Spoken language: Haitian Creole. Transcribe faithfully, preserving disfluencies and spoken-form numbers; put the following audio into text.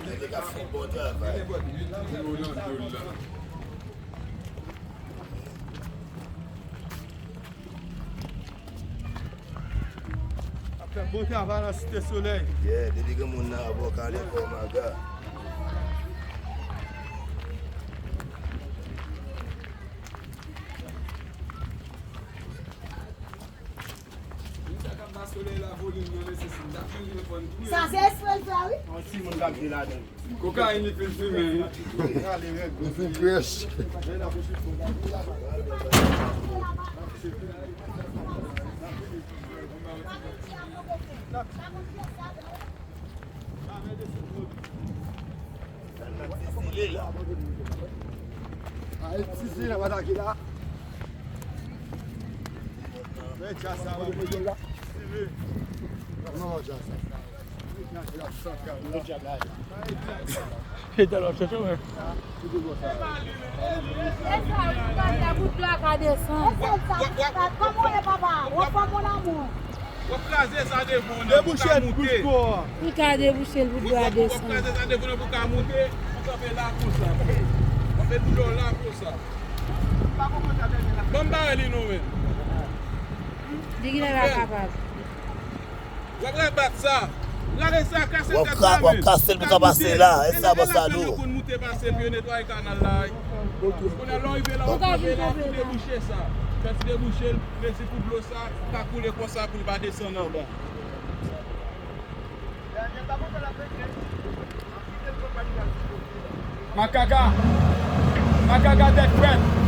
Nèg yo k ap fè bon travay. Ap fè bon travay nan Site Solèy. Yeah, depi gen moun nan avè w, kale kò w, maga. Sa se espre l fè, wi. Yon timoun k ap jwe ladan. Kokayin li fin fimen, wi. Li fin krèch. Ay, ti zi nan pata ki la. Men djaz sa, wè. Nan, djaz sa. E dal w ap chèche, wè. E sa, wi, gade bout dlo a ka desann. Kòman w ye, papa? Wè, fò mon amou. W ap kraze sa devan w nan pou ka moute. Li ka debouche l pou dlo a desann. W ap kraze sa devan w nan pou ka moute. Ou kanpe la konsa. W ap met dlo la konsa. Ban m bay li non, men. Di ki lè l a kapab. W ap rabat sa. Lage sa, kase tèt la, men. W ap kase l pou ka pase la. E sa, bòs Ado. Konn moute pase pou yo netwaye kanal la. Kounye a lè w rive la, w ap kanpe la pou debouche sa. Fè ti debouche l, mezi pou dlo sa ka koule konsa pou l pa desann anba. Makaka! Makaka tèt frèt!